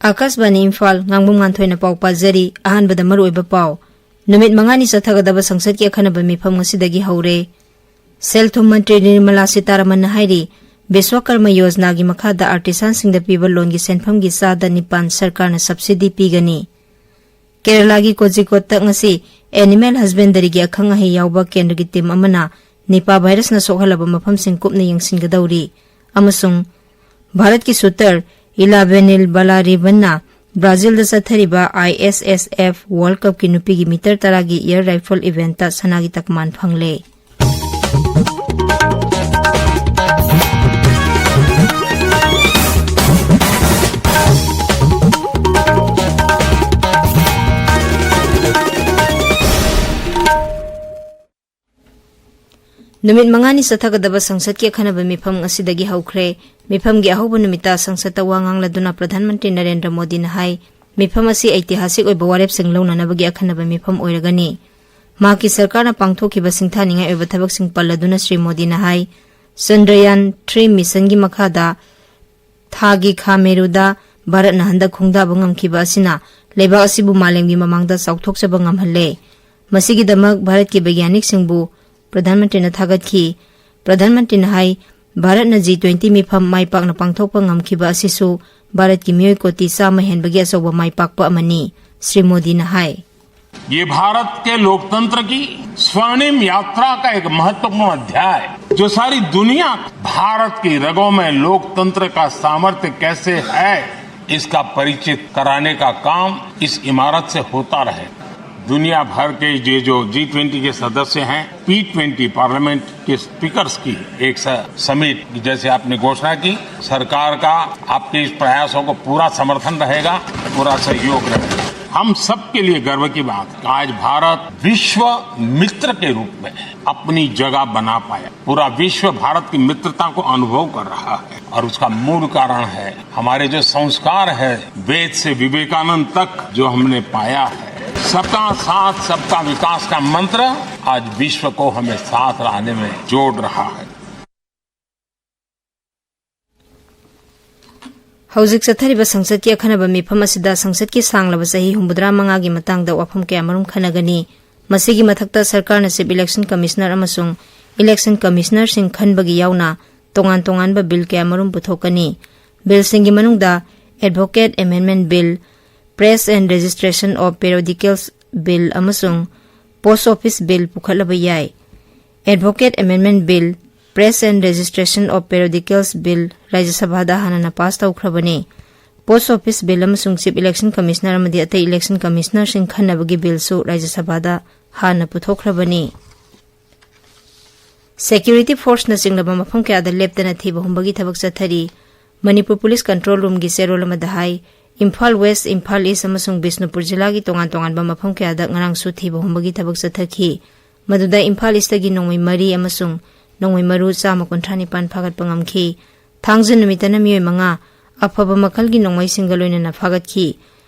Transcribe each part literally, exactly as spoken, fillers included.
ꯑꯥꯀꯥꯁꯕꯥꯅꯤ ꯏꯝꯐꯥꯜ, ꯉꯥꯡꯕꯝ ꯉꯥꯟꯊꯣꯏꯅ ꯄꯥꯎ ꯄꯥꯖꯔꯤ꯫ ꯑꯍꯥꯟꯕꯗ ꯃꯔꯨꯑꯣꯏꯕ ꯄꯥꯎ꯫ ꯅꯨꯃꯤꯠ ꯃꯉꯥꯅꯤ ꯆꯠꯊꯒꯗꯕ ꯁꯪꯁꯠꯀꯤ ꯑꯈꯟꯅꯕ ꯃꯤꯐꯝ ꯉꯁꯤꯗꯒꯤ ꯍꯧꯔꯦ꯫ ꯁꯦꯜ ꯊꯨꯝ ꯃꯟꯇ꯭ꯔꯤ ꯅꯤꯔꯃꯂꯥ ꯁꯤꯇꯥꯔꯥꯃꯟꯅ ꯍꯥꯏꯔꯤ, ꯕꯤꯁ꯭ꯋꯀꯔꯃ ꯌꯣꯖꯅꯥꯒꯤ ꯃꯈꯥꯗ ꯑꯥꯔꯇꯤꯁꯥꯟꯁꯤꯡꯗ ꯄꯤꯕ ꯂꯣꯟꯒꯤ ꯁꯦꯟꯐꯝꯒꯤ ꯆꯥꯗ ꯅꯤꯄꯥꯟ ꯁꯔꯀꯥꯔꯅ ꯁꯕꯁꯤꯗꯤ ꯄꯤꯒꯅꯤ꯫ ꯀꯦꯔꯂꯥꯒꯤ ꯀꯣꯖꯤꯀꯣꯠꯇ ꯉꯁꯤ ꯑꯦꯅꯤꯃꯦꯜ ꯍꯁꯕꯦꯟꯗꯔꯤꯒꯤ ꯑꯈꯪ ꯑꯍꯩ ꯌꯥꯎꯕ ꯀꯦꯟꯗ꯭ꯔꯒꯤ ꯇꯤꯝ ꯑꯃꯅ ꯅꯤꯄꯥ ꯚꯥꯏꯔꯁꯅ ꯁꯣꯛꯍꯜꯂꯕ ꯃꯐꯝꯁꯤꯡ ꯀꯨꯞꯅ ꯌꯦꯡꯁꯤꯟꯒꯗꯧꯔꯤ ꯑꯃꯁꯨꯡ ꯚꯥꯔꯠꯀꯤ ꯁꯨꯇꯔ ꯏꯂꯥꯚꯦꯅꯤꯜ ꯕꯂꯥꯔꯤꯕꯟꯅ ꯕ꯭ꯔꯥꯖꯤꯜꯗ ꯆꯠꯊꯔꯤꯕ ꯑꯥꯏ ꯑꯦꯁ ꯑꯦꯁ ꯑꯦꯐ ꯋꯥꯔꯜꯗ ꯀꯞꯀꯤ ꯅꯨꯄꯤꯒꯤ ꯃꯤꯇꯔ ꯇꯔꯥꯒꯤ ꯑꯦꯌꯔ ꯔꯥꯏꯐꯜ ꯏꯚꯦꯟꯠꯇ ꯁꯅꯥꯒꯤ ꯇꯀꯃꯥꯟ ꯐꯪꯂꯦ꯫ ꯅꯨꯃꯤꯠ ꯃꯉꯥꯅꯤ ꯆꯠꯊꯒꯗꯕ ꯁꯪꯁꯠꯀꯤ ꯑꯈꯟꯅꯕ ꯃꯤꯐꯝ ꯉꯁꯤꯗꯒꯤ ꯍꯧꯈ꯭ꯔꯦ꯫ ꯃꯤꯐꯝꯒꯤ ꯑꯍꯧꯕ ꯅꯨꯃꯤꯠꯇ ꯁꯪꯁꯠꯇ ꯋꯥ ꯉꯥꯡꯂꯗꯨꯅ ꯄ꯭ꯔꯙꯥꯟ ꯃꯟꯇ꯭ꯔꯤ ꯅꯔꯦꯟꯗ꯭ꯔ ꯃꯣꯗꯤꯅ ꯍꯥꯏ, ꯃꯤꯐꯝ ꯑꯁꯤ ꯑꯩꯇꯤꯍꯥꯁꯤꯛ ꯑꯣꯏꯕ ꯋꯥꯔꯦꯞꯁꯤꯡ ꯂꯧꯅꯅꯕꯒꯤ ꯑꯈꯟꯅꯕ ꯃꯤꯐꯝ ꯑꯣꯏꯔꯒꯅꯤ꯫ ꯃꯍꯥꯛꯀꯤ ꯁꯔꯀꯥꯔꯅ ꯄꯥꯡꯊꯣꯛꯈꯤꯕ ꯁꯤꯡꯊꯥꯅꯤꯡꯉꯥꯏ ꯑꯣꯏꯕ ꯊꯕꯛꯁꯤꯡ ꯄꯜꯂꯗꯨꯅ ꯁ꯭ꯔꯤ ꯃꯣꯗꯤꯅ ꯍꯥꯏ, ꯆꯟꯗ꯭ꯔꯌꯥꯟ ꯊ꯭ꯔꯤ ꯃꯤꯁꯟꯒꯤ ꯃꯈꯥꯗ ꯊꯥꯒꯤ ꯈꯥ ꯃꯦꯔꯨꯗ ꯚꯥꯔꯠꯅ ꯍꯟꯗꯛ ꯈꯣꯡꯗꯥꯕ ꯉꯝꯈꯤꯕ ꯑꯁꯤꯅ ꯂꯩꯕꯥꯛ ꯑꯁꯤꯕꯨ ꯃꯥꯂꯦꯝꯒꯤ ꯃꯃꯥꯡꯗ ꯆꯥꯎꯊꯣꯛꯆꯕ ꯉꯝꯍꯜꯂꯦ꯫ ꯃꯁꯤꯒꯤꯗꯃꯛ ꯚꯥꯔꯠꯀꯤ ꯕꯩꯒ꯭ꯌꯥꯅꯤꯛꯁꯤꯡꯕꯨ ꯄ꯭ꯔꯙꯥꯟ ꯃꯟꯇ꯭ꯔꯤꯅ ꯊꯥꯒꯠꯈꯤ꯫ ꯄ꯭ꯔꯙꯥꯟ ꯃꯟꯇ꯭ꯔꯤꯅ ꯍꯥꯏ, ꯚꯥꯔꯠꯅ ꯖꯤ ꯇ꯭ꯋꯦꯟꯇꯤ ꯃꯤꯐꯝ ꯃꯥꯏ ꯄꯥꯛꯅ ꯄꯥꯡꯊꯣꯛꯄ ꯉꯝꯈꯤꯕ ꯑꯁꯤꯁꯨ ꯚꯥꯔꯠꯀꯤ ꯃꯤꯑꯣꯏ ꯀꯣꯇꯤ ꯆꯥꯝꯃ ꯍꯦꯟꯕꯒꯤ ꯑꯆꯧꯕ ꯃꯥꯏ ꯄꯥꯛꯄ ꯑꯃꯅꯤ꯫ ꯁ꯭ꯔꯤ ꯃꯣꯗꯤꯅ ꯍꯥꯏ, ये भारत के लोकतंत्र की स्वर्णिम यात्रा का एक महत्वपूर्ण अध्याय, जो सारी दुनिया भारत की रगों में लोकतंत्र का सामर्थ्य कैसे है, इसका परिचित कराने का काम इस इमारत से होता रहे। दुनिया भर के ये जो जी ट्वेंटी के सदस्य हैं, पी ट्वेंटी पार्लियामेंट के स्पीकर्स की एक स-, समिट, जैसे आपने घोषणा की, सरकार का आपके इस प्रयासों को पूरा समर्थन रहेगा, पूरा सहयोग रहेगा। हम सबके लिए गर्व की बात है कि आज भारत विश्व मित्र के रूप में अपनी जगह बना पाया। पूरा विश्व भारत की मित्रता को अनुभव कर रहा है और उसका मूल कारण है हमारे जो संस्कार है, वेद से विवेकानंद तक जो हमने पाया है, सबका साथ, सबका विकास का मंत्र आज विश्व को हमें साथ लाने में जोड़ रहा है। ꯍꯧꯖꯤꯛ ꯆꯠꯊꯔꯤꯕ ꯁꯪꯁꯠꯀꯤ ꯑꯈꯟꯅꯕ ꯃꯤꯐꯝ ꯑꯁꯤꯗ ꯁꯪꯁꯠꯀꯤ ꯁꯥꯡꯂꯕ ꯆꯍꯤ ꯍꯨꯝꯐꯨꯇꯔꯥ ꯃꯉꯥꯒꯤ ꯃꯇꯥꯡꯗ ꯋꯥꯐꯝ ꯀꯌꯥꯃꯔꯨꯝ ꯈꯟꯅꯒꯅꯤ꯫ ꯃꯁꯤꯒꯤ ꯃꯊꯛꯇ ꯁꯔꯀꯥꯔꯅ Chief Election Commissioner ꯑꯃꯁꯨꯡ Election Commissionerꯁꯤꯡ ꯈꯟꯕꯒꯤ ꯌꯥꯎꯅ ꯇꯣꯉꯥꯟ ꯇꯣꯉꯥꯟꯕ ꯕꯤꯜ ꯀꯌꯥꯃꯔꯨꯝ ꯄꯨꯊꯣꯛꯀꯅꯤ꯫ ꯕꯤꯜꯁꯤꯡꯒꯤ ꯃꯅꯨꯡꯗ Advocate Amendment Bill, Press and Registration of Periodicals Bill ꯑꯃꯁꯨꯡ Post Office Bill ꯄꯨꯈꯠꯂꯕ ꯌꯥꯏ꯫ Advocate Amendment Bill, Press and Registration of Periodicals Bill ꯔꯥꯖ꯭ꯌ ꯁꯚꯥꯗ ꯍꯥꯟꯅꯅ ꯄꯥꯁ ꯇꯧꯈ꯭ꯔꯕꯅꯤ꯫ Post Office Bill ꯑꯃꯁꯨꯡ Chief Election Commissioner ꯑꯃꯗꯤ ꯑꯇꯩ Election Commissionerꯁꯤꯡ ꯈꯟꯅꯕꯒꯤ ꯕꯤꯜꯁꯨ ꯔꯥꯖ꯭ꯌ ꯁꯚꯥꯗ ꯍꯥꯟꯅ ꯄꯨꯊꯣꯛꯈ꯭ꯔꯕꯅꯤ꯫ Security Forceꯅ ꯆꯤꯡꯂꯕ ꯃꯐꯝ ꯀꯌꯥꯗ ꯂꯦꯞꯇꯅ ꯊꯤꯕ ꯍꯨꯝꯕꯒꯤ ꯊꯕꯛ ꯆꯠꯊꯔꯤ꯫ ꯃꯅꯤꯄꯨꯔ Police Control Roomꯒꯤ ꯆꯦꯔꯣꯜ ꯑꯃꯗ ꯍꯥꯏ, ꯏꯝꯐꯥꯜ West, ꯏꯝꯐꯥꯜ East ꯑꯃꯁꯨꯡ ꯕꯤꯁꯅꯨꯄꯨꯔ ꯖꯤꯂꯥꯒꯤ ꯇꯣꯉꯥꯟ ꯇꯣꯉꯥꯟꯕ ꯃꯐꯝ ꯀꯌꯥꯗ ꯉꯔꯥꯡꯁꯨ ꯊꯤꯕ ꯍꯨꯝꯕꯒꯤ ꯊꯕꯛ ꯆꯠꯊꯈꯤ꯫ ꯃꯗꯨꯗ ꯏꯝꯐꯥꯜ Eastꯇꯒꯤ ꯅꯣꯡꯃꯩ ꯃꯔꯤ ꯑꯃꯁꯨꯡ ꯅꯣꯡꯃꯩ ꯃꯔꯨ ꯆꯥꯝꯃ ꯀꯨꯟꯊ꯭ꯔꯥ ꯅꯤꯄꯥꯟ ꯐꯥꯒꯠꯄ ꯉꯝꯈꯤ꯫ ꯊꯥꯡꯖ ꯅꯨꯃꯤꯠꯇꯅ ꯃꯤꯑꯣꯏ ꯃꯉꯥ, ꯑꯐꯕ ꯃꯈꯜꯒꯤ ꯅꯣꯡꯃꯩꯁꯤꯡꯒ ꯂꯣꯏꯅꯅ ꯐꯥꯒꯠꯈꯤ꯫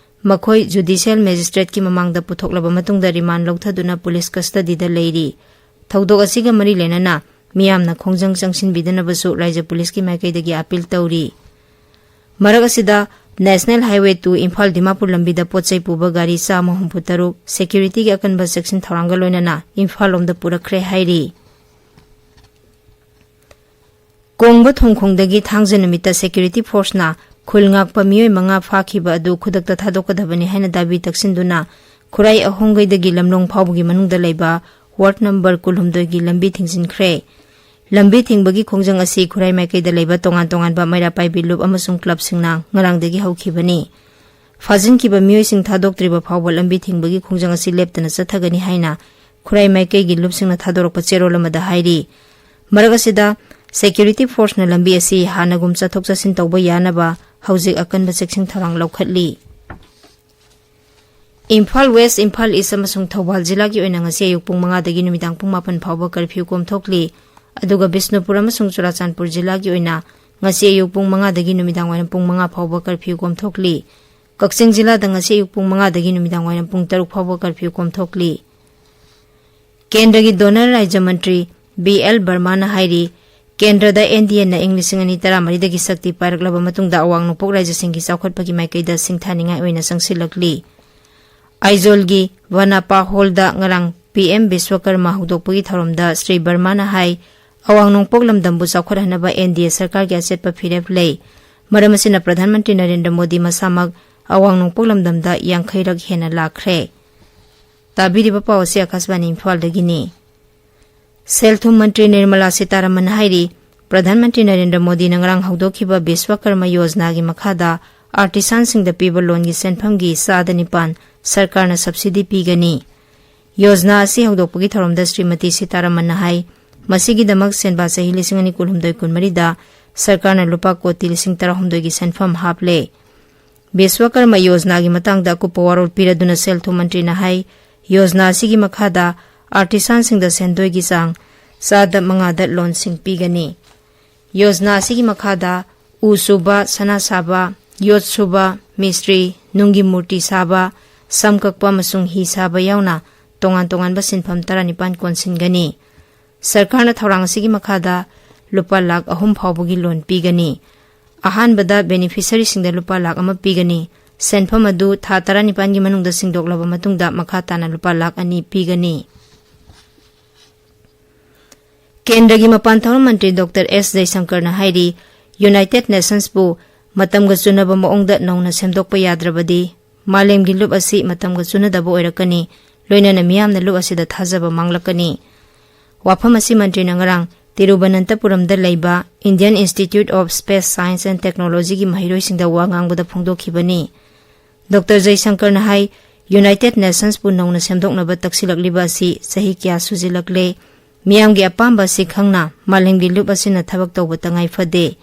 ꯃꯈꯣꯏ Judicial Magistrateꯀꯤ ꯃꯃꯥꯡꯗ ꯄꯨꯊꯣꯛꯂꯕ ꯃꯇꯨꯡꯗ remand ꯂꯧꯊꯗꯨꯅ police custodyꯗ ꯂꯩꯔꯤ꯫ ꯊꯧꯗꯣꯛ ꯑꯁꯤꯒ ꯃꯔꯤ ꯂꯩꯅꯅ ꯃꯤꯌꯥꯝꯅ ꯈꯣꯡꯖꯪ ꯆꯪꯁꯤꯟꯕꯤꯗꯅꯕꯁꯨ ꯔꯥꯖ꯭ꯌ policeꯀꯤ ꯃꯥꯏꯀꯩꯗꯒꯤ appeal ꯇꯧꯔꯤ꯫ ꯃꯔꯛ ꯑꯁꯤꯗ, National Highway two Imphal Dimapur ꯂꯝꯕꯤꯗ ꯄꯣꯠ ꯆꯩ ꯄꯨꯕ ꯒꯥꯔꯤ ꯆꯥꯝꯃ ꯍꯨꯝꯐꯨ ꯇꯔꯨꯛ securityꯒꯤ ꯑꯀꯟꯕ ꯆꯦꯛꯁꯤꯟ ꯊꯧꯔꯥꯡꯒ ꯂꯣꯏꯅꯅ ꯏꯝꯐꯥꯜ ꯂꯣꯝꯗ ꯄꯨꯔꯛꯈ꯭ꯔꯦ ꯍꯥꯏꯔꯤ꯫ ꯀꯣꯡꯕ ꯊꯣꯡꯈꯣꯡꯗꯒꯤ ꯊꯥꯡꯖ ꯅꯨꯃꯤꯠꯇ Security Forceꯅ ꯈꯨꯜ ꯉꯥꯛꯄ ꯃꯤꯑꯣꯏ ꯃꯉꯥ ꯐꯥꯈꯤꯕ ꯑꯗꯨ ꯈꯨꯗꯛꯇ ꯊꯥꯗꯣꯛꯀꯗꯕꯅꯤ ꯍꯥꯏꯅ ꯗꯥꯕꯤ ꯇꯛꯁꯤꯟꯗꯨꯅ ꯈꯨꯔꯥꯏ ꯑꯍꯣꯡꯒꯩꯗꯒꯤ ꯂꯝꯂꯣꯡ ꯐꯥꯎꯕꯒꯤ ꯃꯅꯨꯡꯗ ꯂꯩꯕ ward number ꯀꯨꯟꯍꯨꯝꯗꯣꯏꯒꯤ ꯂꯝꯕꯤ ꯊꯤꯡꯖꯤꯟꯈ꯭ꯔꯦ꯫ ꯂꯝꯕꯤ ꯊꯤꯡꯕꯒꯤ ꯈꯣꯡꯖꯪ ꯑꯁꯤ ꯈꯨꯔꯥꯏ ꯃꯥꯏꯀꯩꯗ ꯂꯩꯕ ꯇꯣꯉꯥꯟ ꯇꯣꯉꯥꯟꯕ ꯃꯩꯔꯥ ꯄꯥꯏꯕꯤ ꯂꯨꯞ ꯑꯃꯁꯨꯡ clubꯁꯤꯡꯅ ꯉꯔꯥꯡꯗꯒꯤ ꯍꯧꯈꯤꯕꯅꯤ꯫ ꯐꯥꯖꯤꯟꯈꯤꯕ ꯃꯤꯑꯣꯏꯁꯤꯡ ꯊꯥꯗꯣꯛꯇ꯭ꯔꯤꯕ ꯐꯥꯎꯕ ꯂꯝꯕꯤ ꯊꯤꯡꯕꯒꯤ ꯈꯣꯡꯖꯪ ꯑꯁꯤ ꯂꯦꯞꯇꯅ ꯆꯠꯊꯒꯅꯤ ꯍꯥꯏꯅ ꯈꯨꯔꯥꯏ ꯃꯥꯏꯀꯩꯒꯤ ꯂꯨꯞꯁꯤꯡꯅ ꯊꯥꯗꯣꯔꯛꯄ ꯆꯦꯔꯣꯜ ꯑꯃꯗ ꯍꯥꯏꯔꯤ꯫ ꯃꯔꯛ ꯑꯁꯤꯗ, Security Forceꯅ ꯂꯝꯕꯤ ꯑꯁꯤ ꯍꯥꯟꯅꯒꯨꯝ ꯆꯠꯊꯣꯛ ꯆꯠꯁꯤꯟ ꯇꯧꯕ ꯌꯥꯅꯕ ꯍꯧꯖꯤꯛ ꯑꯀꯟꯕ ꯆꯦꯛꯁꯤꯟ ꯊꯧꯔꯥꯡ ꯂꯧꯈꯠꯂꯤ꯫ ꯏꯝꯐꯥꯜ West, ꯏꯝꯐꯥꯜ East ꯑꯃꯁꯨꯡ ꯊꯧꯕꯥꯜ ꯖꯤꯂꯥꯒꯤ ꯑꯣꯏꯅ ꯉꯁꯤ ꯑꯌꯨꯛ ꯄꯨꯡ ꯃꯉꯥꯗꯒꯤ ꯅꯨꯃꯤꯗꯥꯡ ꯄꯨꯡ ꯃꯥꯄꯟ ꯐꯥꯎꯕ curfew ꯀꯣꯝꯊꯣꯛꯂꯤ꯫ ꯑꯗꯨꯒ ꯕꯤꯁꯅꯨꯄꯨꯔ ꯑꯃꯁꯨꯡ ꯆꯨꯔꯥꯆꯥꯟꯄꯨꯔ ꯖꯤꯂꯥꯒꯤ ꯑꯣꯏꯅ ꯉꯁꯤ ꯑꯌꯨꯛ ꯄꯨꯡ ꯃꯉꯥꯗꯒꯤ ꯅꯨꯃꯤꯗꯥꯡ ꯋꯥꯏꯔꯝ ꯄꯨꯡ ꯃꯉꯥ ꯐꯥꯎꯕ curfew ꯀꯣꯝꯊꯣꯛꯂꯤ꯫ ꯀꯛꯆꯤꯡ ꯖꯤꯂꯥꯗ ꯉꯁꯤ ꯑꯌꯨꯛ ꯄꯨꯡ ꯃꯉꯥꯗꯒꯤ ꯅꯨꯃꯤꯗꯥꯡ ꯋꯥꯏꯔꯝ ꯄꯨꯡ ꯇꯔꯨꯛ ꯐꯥꯎꯕ curfew ꯀꯣꯝꯊꯣꯛꯂꯤ꯫ ꯀꯦꯟꯗ꯭ꯔꯒꯤ DoNER ꯔꯥꯖ꯭ꯌ ꯃꯟꯇ꯭ꯔꯤ B L Vermaꯅ ꯍꯥꯏꯔꯤ, ꯀꯦꯟꯗ꯭ꯔꯗ ꯑꯦꯟ ꯗꯤ ꯑꯦꯅ ꯏꯪ ꯂꯤꯁꯤꯡ ꯑꯅꯤ ꯇꯔꯥꯃꯔꯤꯗꯒꯤ ꯁꯛꯇꯤ ꯄꯥꯏꯔꯛꯂꯕ ꯃꯇꯨꯡꯗ ꯑꯋꯥꯡ ꯅꯣꯡꯄꯣꯛ ꯔꯥꯖ꯭ꯌꯁꯤꯡꯒꯤ ꯆꯥꯎꯈꯠꯄꯒꯤ ꯃꯥꯏꯀꯩꯗ ꯁꯤꯡꯊꯥꯅꯤꯡꯉꯥꯏ ꯑꯣꯏꯅ ꯆꯪꯁꯤꯜꯂꯛꯂꯤ꯫ ꯑꯥꯏꯖꯣꯜꯒꯤ ꯋꯥꯅꯥꯄꯥ ꯍꯣꯜꯗ ꯉꯔꯥꯡ ꯄꯤ ꯑꯦꯝ ꯕꯤꯁ꯭ꯋꯀꯔꯃ ꯍꯧꯗꯣꯛꯄꯒꯤ ꯊꯧꯔꯝꯗ ꯁ꯭ꯔꯤ ꯕꯔꯃꯥꯅ ꯍꯥꯏ, ꯑꯋꯥꯡ ꯅꯣꯡꯄꯣꯛ ꯂꯝꯗꯝꯕꯨ ꯆꯥꯎꯈꯠꯍꯟꯅꯕ ꯑꯦꯟ ꯗꯤ ꯑꯦ ꯁꯔꯀꯥꯔꯒꯤ ꯑꯆꯦꯠꯄ ꯐꯤꯔꯦꯞ ꯂꯩ꯫ ꯃꯔꯝ ꯑꯁꯤꯅ ꯄ꯭ꯔꯙꯥꯟ ꯃꯟꯇ꯭ꯔꯤ ꯅꯔꯦꯟꯗ꯭ꯔ ꯃꯣꯗꯤ ꯃꯁꯥꯃꯛ ꯑꯋꯥꯡ ꯅꯣꯡꯄꯣꯛ ꯂꯝꯗꯝꯗ ꯌꯥꯡꯈꯩꯔꯛ ꯍꯦꯟꯅ ꯂꯥꯛꯈ꯭ꯔꯦ꯫ ꯇꯥꯕꯤꯔꯤꯕ ꯄꯥꯎ ꯑꯁꯤ ꯑꯥꯀꯥꯁꯕꯥꯅꯤ ꯏꯝꯐꯥꯜꯗꯒꯤꯅꯤ꯫ ꯁꯦꯜ ꯊꯨꯝ ꯃꯟꯇ꯭ꯔꯤ ꯅꯤꯔꯃꯂꯥ ꯁꯤꯇꯥꯔꯥꯃꯟꯅ ꯍꯥꯏꯔꯤ, ꯄ꯭ꯔꯙꯥꯟ ꯃꯟꯇ꯭ꯔꯤ ꯅꯔꯦꯟꯗ꯭ꯔ ꯃꯣꯗꯤꯅ ꯉꯔꯥꯡ ꯍꯧꯗꯣꯛꯈꯤꯕ ꯕꯤꯁ꯭ꯋꯀꯔꯃ ꯌꯣꯖꯅꯥꯒꯤ ꯃꯈꯥꯗ ꯑꯥꯔꯇꯤꯁꯥꯟꯁꯤꯡꯗ ꯄꯤꯕ ꯂꯣꯟꯒꯤ ꯁꯦꯟꯐꯝꯒꯤ ꯆꯥꯗ ꯅꯤꯄꯥꯟ ꯁꯔꯀꯥꯔꯅ ꯁꯕꯁꯤꯗꯤ ꯄꯤꯒꯅꯤ꯫ ꯌꯣꯖꯅꯥ ꯑꯁꯤ ꯍꯧꯗꯣꯛꯄꯒꯤ ꯊꯧꯔꯝꯗ ꯁ꯭ꯔꯤꯃꯇꯤ ꯁꯤꯇꯥꯔꯥꯃꯟꯅ ꯍꯥꯏ, ꯃꯁꯤꯒꯤꯗꯃꯛ ꯁꯦꯟꯕꯥ ꯆꯍꯤ ꯂꯤꯁꯤꯡ ꯑꯅꯤ ꯀꯨꯟꯍꯨꯝꯗꯣꯏ ꯀꯨꯟꯃꯔꯤꯗ ꯁꯔꯀꯥꯔꯅ ꯂꯨꯄꯥ ꯀꯣꯇꯤ ꯂꯤꯁꯤꯡ ꯇꯔꯥꯍꯨꯝꯗꯣꯏꯒꯤ ꯁꯦꯟꯐꯝ ꯍꯥꯞꯂꯦ꯫ ꯕꯤꯁ꯭ꯋꯀꯔꯃ ꯌꯣꯖꯅꯥꯒꯤ ꯃꯇꯥꯡꯗ ꯑꯀꯨꯞꯄ ꯋꯥꯔꯣꯜ ꯄꯤꯔꯗꯨꯅ ꯁꯦꯜ ꯊꯨꯝ ꯃꯟꯇ꯭ꯔꯤꯅ ꯍꯥꯏ, ꯌꯣꯖꯅꯥ ꯑꯁꯤꯒꯤ ꯃꯈꯥꯗ ꯑꯥꯔꯇꯤꯁꯥꯟꯁꯤꯡꯗ ꯁꯦꯟꯗꯣꯏꯒꯤ ꯆꯥꯡ ꯆꯥꯗ ꯃꯉꯥꯗ ꯂꯣꯟꯁꯤꯡ ꯄꯤꯒꯅꯤ꯫ ꯌꯣꯖꯅꯥ ꯑꯁꯤꯒꯤ ꯃꯈꯥꯗ ꯎ ꯁꯨꯕ, ꯁꯅꯥ ꯁꯥꯕ, ꯌꯣꯠ ꯁꯨꯕ, ꯃꯤꯁꯇ꯭ꯔꯤ, ꯅꯨꯡꯒꯤ ꯃꯨꯔꯇꯤ ꯁꯥꯕ, ꯁꯝ ꯀꯛꯄ ꯑꯃꯁꯨꯡ ꯍꯤ ꯁꯥꯕ ꯌꯥꯎꯅ ꯇꯣꯉꯥꯟ ꯇꯣꯉꯥꯟꯕ ꯁꯤꯟꯐꯝ ꯇꯔꯥꯅꯤꯄꯥꯟ ꯀꯣꯟꯁꯤꯟꯒꯅꯤ꯫ ꯁꯔꯀꯥꯔꯅ ꯊꯧꯔꯥꯡ ꯑꯁꯤꯒꯤ ꯃꯈꯥꯗ ꯂꯨꯄꯥ ꯂꯥꯈ ꯑꯍꯨꯝ ꯐꯥꯎꯕꯒꯤ ꯂꯣꯟ ꯄꯤꯒꯅꯤ꯫ ꯑꯍꯥꯟꯕꯗ ꯕꯦꯅꯤꯐꯤꯁꯔꯤꯁꯤꯡꯗ ꯂꯨꯄꯥ ꯂꯥꯈ ꯑꯃ ꯄꯤꯒꯅꯤ꯫ ꯁꯦꯟꯐꯝ ꯑꯗꯨ ꯊꯥ ꯇꯔꯥꯅꯤꯄꯥꯟꯒꯤ ꯃꯅꯨꯡꯗ ꯁꯤꯡꯗꯣꯛꯂꯕ ꯃꯇꯨꯡꯗ ꯃꯈꯥ ꯇꯥꯅ ꯂꯨꯄꯥ ꯂꯥꯈ ꯑꯅꯤ ꯄꯤꯒꯅꯤ꯫ ꯀꯦꯟꯗ꯭ꯔꯒꯤ ꯃꯄꯥꯟ ꯊꯧꯔꯝ ꯃꯟꯇ꯭ꯔꯤ ꯗꯣꯛꯇꯔ ꯑꯦꯁ ꯖꯌꯁꯪꯀꯔꯅ ꯍꯥꯏꯔꯤ, ꯌꯨꯅꯥꯏꯇꯦꯗ ꯅꯦꯁꯟꯁꯄꯨ ꯃꯇꯝꯒ ꯆꯨꯅꯕ ꯃꯑꯣꯡꯗ ꯅꯧꯅ ꯁꯦꯝꯗꯣꯛꯄ ꯌꯥꯗ꯭ꯔꯕꯗꯤ ꯃꯥꯂꯦꯝꯒꯤ ꯂꯨꯞ ꯑꯁꯤ ꯃꯇꯝꯒ ꯆꯨꯅꯗꯕ ꯑꯣꯏꯔꯛꯀꯅꯤ, ꯂꯣꯏꯅꯅ ꯃꯤꯌꯥꯝꯅ ꯂꯨꯞ ꯑꯁꯤꯗ ꯊꯥꯖꯕ ꯃꯥꯡꯂꯛꯀꯅꯤ꯫ ꯋꯥꯐꯝ ꯑꯁꯤ ꯃꯟꯇ꯭ꯔꯤꯅ ꯉꯔꯥꯡ ꯇꯤꯔꯨꯕꯅꯟꯇꯄꯨꯔꯝꯗ ꯂꯩꯕ Indian Institute of Space Science and Technologyꯒꯤ ꯃꯍꯩꯔꯣꯏꯁꯤꯡꯗ ꯋꯥ ꯉꯥꯡꯕꯗ ꯐꯣꯡꯗꯣꯛꯈꯤꯕꯅꯤ꯫ ꯗꯣꯛꯇꯔ ꯖꯌꯁꯪꯀꯔꯅ ꯍꯥꯏ, ꯌꯨꯅꯥꯏꯇꯦꯗ ꯅꯦꯁꯟꯁꯄꯨ ꯅꯧꯅ ꯁꯦꯝꯗꯣꯛꯅꯕ ꯇꯛꯁꯤꯜꯂꯛꯂꯤꯕ ꯑꯁꯤ ꯆꯍꯤ ꯀꯌꯥ ꯁꯨꯖꯤꯜꯂꯛꯂꯦ꯫ ꯃꯤꯌꯥꯝꯒꯤ ꯑꯄꯥꯝꯕ ꯑꯁꯤ ꯈꯪꯅ ꯃꯥꯂꯦꯝꯒꯤ ꯂꯨꯞ ꯑꯁꯤꯅ ꯊꯕꯛ ꯇꯧꯕ ꯇꯉꯥꯏ ꯐꯗꯦ꯫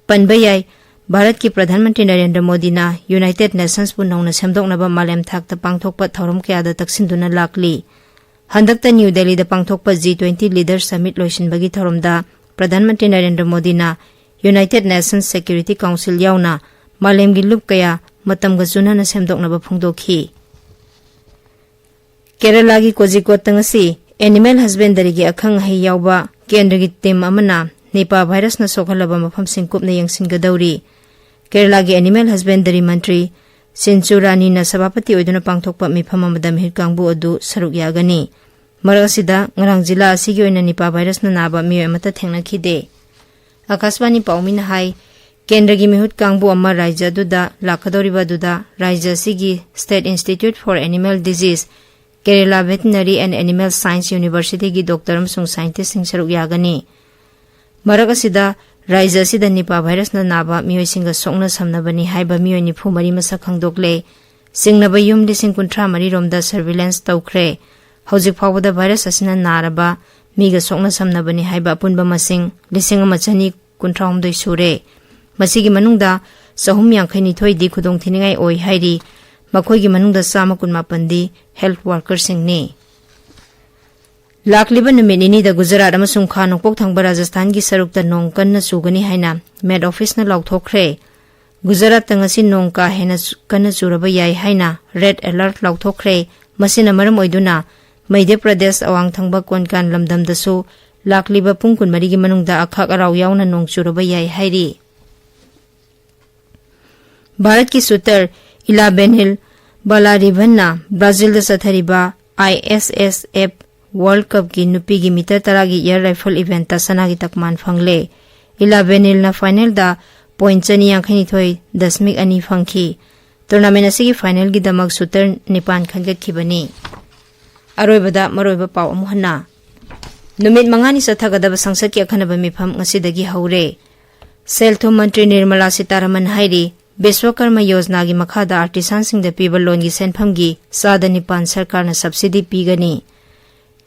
ꯄꯟꯕ ꯌꯥꯏ, ꯚꯥꯔꯠꯀꯤ ꯄ꯭ꯔꯙꯥꯟ ꯃꯟꯇ꯭ꯔꯤ ꯅꯔꯦꯟꯗ꯭ꯔ ꯃꯣꯗꯤꯅ ꯌꯨꯅꯥꯏꯇꯦꯗ ꯅꯦꯁꯟꯁꯄꯨ ꯅꯧꯅ ꯁꯦꯝꯗꯣꯛꯅꯕ ꯃꯥꯂꯦꯝ ꯊꯥꯛꯇ ꯄꯥꯡꯊꯣꯛꯄ ꯊꯧꯔꯝ ꯀꯌꯥꯗ ꯇꯛꯁꯤꯟꯗꯨꯅ ꯂꯥꯛꯂꯤ꯫ ꯍꯟꯗꯛꯇ ꯅ꯭ꯌꯨ ꯗꯦꯜꯂꯤꯗ ꯄꯥꯡꯊꯣꯛꯄ ꯖꯤ ꯇ꯭ꯋꯦꯟꯇꯤ ꯂꯤꯗꯔ ꯁꯃꯤꯠ ꯂꯣꯏꯁꯤꯟꯕꯒꯤ ꯊꯧꯔꯝꯗ ꯄ꯭ꯔꯙꯥꯟ ꯃꯟꯇ꯭ꯔꯤ ꯅꯔꯦꯟꯗ꯭ꯔ ꯃꯣꯗꯤꯅ ꯌꯨꯅꯥꯏꯇꯦꯗ ꯅꯦꯁꯟꯁ ꯁꯦꯀ꯭ꯌꯨꯔꯤꯇꯤ ꯀꯥꯎꯟꯁꯤꯜ ꯌꯥꯎꯅ ꯃꯥꯂꯦꯝꯒꯤ ꯂꯨꯞ ꯀꯌꯥ ꯃꯇꯝꯒ ꯆꯨꯅꯅ ꯁꯦꯝꯗꯣꯛꯅꯕ ꯐꯣꯡꯗꯣꯛꯈꯤ꯫ ꯀꯦꯔꯂꯥꯒꯤ ꯀꯣꯖꯤꯀꯣꯠꯇ ꯉꯁꯤ ꯑꯦꯅꯤꯃꯦꯜ ꯍꯁꯕꯦꯟꯗꯔꯤꯒꯤ ꯑꯈꯪ ꯑꯍꯩ ꯌꯥꯎꯕ ꯀꯦꯟꯗ꯭ꯔꯒꯤ ꯇꯤꯝ ꯑꯃꯅ ꯅꯤꯄꯥ ꯚꯥꯏꯔꯁꯅ ꯁꯣꯛꯍꯜꯂꯕ ꯃꯐꯝꯁꯤꯡ ꯀꯨꯞꯅ ꯌꯦꯡꯁꯤꯟꯒꯗꯧꯔꯤ꯫ ꯀꯦꯔꯂꯥꯒꯤ ꯑꯦꯅꯤꯃꯦꯜ ꯍꯁꯕꯦꯟꯗꯔꯤ ꯃꯟꯇ꯭ꯔꯤ ꯁꯤꯟꯆꯨ ꯔꯥꯅꯤꯅ ꯁꯚꯥꯄꯇꯤ ꯑꯣꯏꯗꯨꯅ ꯄꯥꯡꯊꯣꯛꯄ ꯃꯤꯐꯝ ꯑꯃꯗ ꯃꯤꯍꯨꯠ ꯀꯥꯡꯕꯨ ꯑꯗꯨ ꯁꯔꯨꯛ ꯌꯥꯒꯅꯤ꯫ ꯃꯔꯛ ꯑꯁꯤꯗ, ꯉꯔꯥꯡ ꯖꯤꯂꯥ ꯑꯁꯤꯒꯤ ꯑꯣꯏꯅ ꯅꯤꯄꯥ ꯚꯥꯏꯔꯁꯅ ꯅꯥꯕ ꯃꯤꯑꯣꯏ ꯑꯃꯠꯇ ꯊꯦꯡꯅꯈꯤꯗꯦ꯫ ꯑꯀꯥꯁꯕꯥꯅꯤ ꯄꯥꯎꯃꯤꯅ ꯍꯥꯏ, ꯀꯦꯟꯗ꯭ꯔꯒꯤ ꯃꯤꯍꯨꯠ ꯀꯥꯡꯕꯨ ꯑꯃ ꯔꯥꯖ꯭ꯌ ꯑꯗꯨꯗ ꯂꯥꯛꯀꯗꯧꯔꯤꯕ ꯑꯗꯨꯗ ꯔꯥꯖ꯭ꯌ ꯑꯁꯤꯒꯤ State Institute for Animal Disease, Kerala Veterinary and Animal Science Universityꯒꯤ ꯗꯣꯛꯇꯔ ꯑꯃꯁꯨꯡ ꯁꯥꯏꯟꯇꯤꯁꯁꯤꯡ ꯁꯔꯨꯛ ꯌꯥꯒꯅꯤ꯫ ꯃꯔꯛ ꯑꯁꯤꯗ, ꯔꯥꯖ꯭ꯌ ꯑꯁꯤꯗ ꯅꯤꯄꯥ ꯚꯥꯏꯔꯁꯅ ꯅꯥꯕ ꯃꯤꯑꯣꯏꯁꯤꯡꯒ ꯁꯣꯛꯅ ꯁꯝꯅꯕꯅꯤ ꯍꯥꯏꯕ ꯃꯤꯑꯣꯏ ꯅꯤꯐꯨ ꯃꯔꯤ ꯃꯁꯛ ꯈꯪꯗꯣꯛꯂꯦ꯫ ꯆꯤꯡꯅꯕ ꯌꯨꯝ ꯂꯤꯁꯤꯡ ꯀꯨꯟꯊ꯭ꯔꯥ ꯃꯔꯤ ꯔꯣꯝꯗ surveillance ꯇꯧꯈ꯭ꯔꯦ꯫ ꯍꯧꯖꯤꯛ ꯐꯥꯎꯕꯗ ꯚꯥꯏꯔꯁ ꯑꯁꯤꯅ ꯅꯥꯔꯕ ꯃꯤꯒ ꯁꯣꯛꯅ ꯁꯝꯅꯕꯅꯤ ꯍꯥꯏꯕ ꯑꯄꯨꯟꯕ ꯃꯁꯤꯡ ꯂꯤꯁꯤꯡ ꯑꯃ ꯆꯅꯤ ꯀꯨꯟꯊ꯭ꯔꯥ ꯍꯨꯝꯗꯣꯏ ꯁꯨꯔꯦ꯫ ꯃꯁꯤꯒꯤ ꯃꯅꯨꯡꯗ ꯆꯍꯨꯝ ꯌꯥꯡꯈꯩ ꯅꯤꯊꯣꯏꯗꯤ ꯈꯨꯗꯣꯡꯊꯤꯅꯤꯡꯉꯥꯏ ꯑꯣꯏ ꯍꯥꯏꯔꯤ꯫ ꯃꯈꯣꯏꯒꯤ ꯃꯅꯨꯡꯗ ꯆꯥꯝꯃ ꯀꯨꯟꯃꯥꯄꯟꯗꯤ health workerꯁꯤꯡꯅꯤ꯫ ꯂꯥꯛꯂꯤꯕ ꯅꯨꯃꯤꯠ ꯅꯤꯅꯤꯗ ꯒꯨꯖꯔꯥꯠ ꯑꯃꯁꯨꯡ ꯈꯥ ꯅꯣꯡꯄꯣꯛ ꯊꯪꯕ ꯔꯥꯖꯁꯊꯥꯟꯒꯤ ꯁꯔꯨꯛꯇ ꯅꯣꯡ ꯀꯟꯅ ꯆꯨꯒꯅꯤ ꯍꯥꯏꯅ ꯃꯦꯠ ꯑꯣꯐꯤꯁꯅ ꯂꯥꯎꯊꯣꯛꯈ꯭ꯔꯦ꯫ ꯒꯨꯖꯔꯥꯠꯇ ꯉꯁꯤ ꯅꯣꯡ ꯀꯥ ꯍꯦꯟꯅ ꯆꯨ-, ꯀꯟꯅ ꯆꯨꯔꯕ ꯌꯥꯏ ꯍꯥꯏꯅ ꯔꯦꯗ ꯑꯦꯂꯔꯠ ꯂꯥꯎꯊꯣꯛꯈ꯭ꯔꯦ꯫ ꯃꯁꯤꯅ ꯃꯔꯝ ꯑꯣꯏꯗꯨꯅ ꯃꯙ꯭ꯌ ꯄ꯭ꯔꯗꯦꯁ ꯑꯋꯥꯡ ꯊꯪꯕ ꯀꯣꯟꯀꯥꯟ ꯂꯝꯗꯝꯗꯁꯨ ꯂꯥꯛꯂꯤꯕ ꯄꯨꯡ ꯀꯨꯟꯃꯔꯤꯒꯤ ꯃꯅꯨꯡꯗ ꯑꯈꯥꯛ ꯑꯔꯥꯎ ꯌꯥꯎꯅ ꯅꯣꯡ ꯆꯨꯔꯕ ꯌꯥꯏ ꯍꯥꯏꯔꯤ꯫ ꯚꯥꯔꯠꯀꯤ ꯁꯨꯇꯔ ꯏꯂꯥ ꯕꯦꯅꯤꯜ ꯕꯂꯥꯔꯤꯚꯟꯅ ꯕ꯭ꯔꯥꯖꯤꯜꯗ ꯆꯠꯊꯔꯤꯕ ISSF World Cupꯀꯤ ꯅꯨꯄꯤꯒꯤ ꯃꯤꯇꯔ ꯇꯔꯥꯒꯤ air rifle eventꯇ ꯁꯅꯥꯒꯤ ꯇꯛꯃꯥꯟ ꯐꯪꯂꯦ꯫ ꯏꯂꯥ ꯕꯦꯅꯤꯜꯅ finalꯗ point ꯆꯅꯤ ꯌꯥꯡꯈꯩꯅꯤꯊꯣꯏ ꯗꯁꯃꯤꯛ ꯑꯅꯤ ꯐꯪꯈꯤ꯫ Tournament ꯑꯁꯤꯒꯤ finalꯒꯤꯗꯃꯛ ꯁꯨꯇꯔ ꯅꯤꯄꯥꯟ ꯈꯟꯒꯠꯈꯤꯕꯅꯤ꯫ ꯑꯔꯣꯏꯕꯗ ꯃꯔꯨꯑꯣꯏꯕ ꯄꯥꯎ ꯑꯃꯨꯛ ꯍꯟꯅ꯫ ꯅꯨꯃꯤꯠ ꯃꯉꯥꯅꯤ ꯆꯠꯊꯒꯗꯕ ꯁꯪꯁꯠꯀꯤ ꯑꯈꯟꯅꯕ ꯃꯤꯐꯝ ꯉꯁꯤꯗꯒꯤ ꯍꯧꯔꯦ꯫ ꯁꯦꯜ ꯊꯨꯝ ꯃꯟꯇ꯭ꯔꯤ ꯅꯤꯔꯃꯂꯥ ꯁꯤꯇꯥꯔꯥꯃꯟ ꯍꯥꯏꯔꯤ, ꯕꯤꯁ꯭ꯋꯀꯔꯃ ꯌꯣꯖꯅꯥꯒꯤ ꯃꯈꯥꯗ artisanꯁꯤꯡꯗ ꯄꯤꯕ loanꯒꯤ ꯁꯦꯟꯐꯝꯒꯤ ꯆꯥꯗ ꯅꯤꯄꯥꯟ ꯁꯔꯀꯥꯔꯅ subsidy ꯄꯤꯒꯅꯤ꯫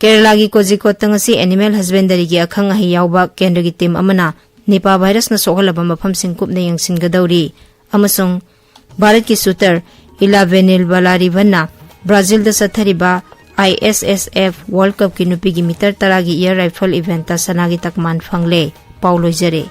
ꯀꯦꯔꯂꯥꯒꯤ ꯀꯣꯖꯤꯀꯣꯠꯇ ꯉꯁꯤ animal husbandryꯒꯤ ꯑꯈꯪ ꯑꯍꯩ ꯌꯥꯎꯕ ꯀꯦꯟꯗ꯭ꯔꯒꯤ team ꯑꯃꯅ ꯅꯤꯄꯥ ꯚꯥꯏꯔꯁꯅ ꯁꯣꯛꯍꯜꯂꯕ ꯃꯐꯝꯁꯤꯡ ꯀꯨꯞꯅ ꯌꯦꯡꯁꯤꯟꯒꯗꯧꯔꯤ꯫ ꯑꯃꯁꯨꯡ ꯚꯥꯔꯠꯀꯤ ꯁꯨꯇꯔ ꯏꯂꯥ ꯕꯦꯅꯤꯜ ꯕꯂꯥꯔꯤꯚꯟꯅ ꯕ꯭ꯔꯥꯖꯤꯜꯗ ꯆꯠꯊꯔꯤꯕ ISSF World Cupꯀꯤ ꯅꯨꯄꯤꯒꯤ ꯃꯤꯇꯔ ꯇꯔꯥꯒꯤ air rifle eventꯇ ꯁꯅꯥꯒꯤ ꯇꯛꯃꯥꯟ ꯐꯪꯂꯦ꯫ ꯄꯥꯎ ꯂꯣꯏꯖꯔꯦ꯫